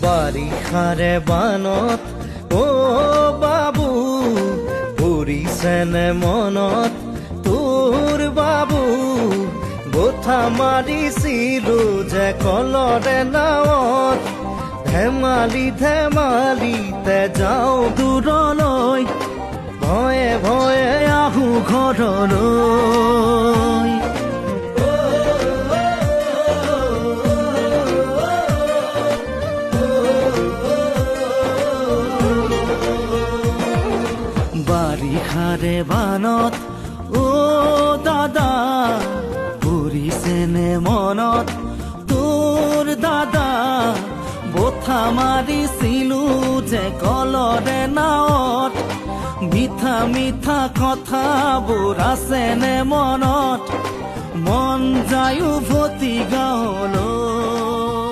বাৰিষাৰে বানত অ বাবু, পৰিছেনে মনত তোৰ বাবু? গোঠা মাৰিছিলো যে কলৰে নাৱত, ধেমালি ধেমালিতে যাওঁ দূৰলৈ, ভয়ে ভয়ে আহো ঘৰলৈ। বাৰিষাৰে বানত অ দাদা, পৰিছেনে মনত তোৰ দাদা? বঠা মাৰিছিলো যে কলৰে নাৱত, মিঠা মিঠা কথাবোৰ আছেনে মনত? মন যায় উভতি গাঁৱলৈ।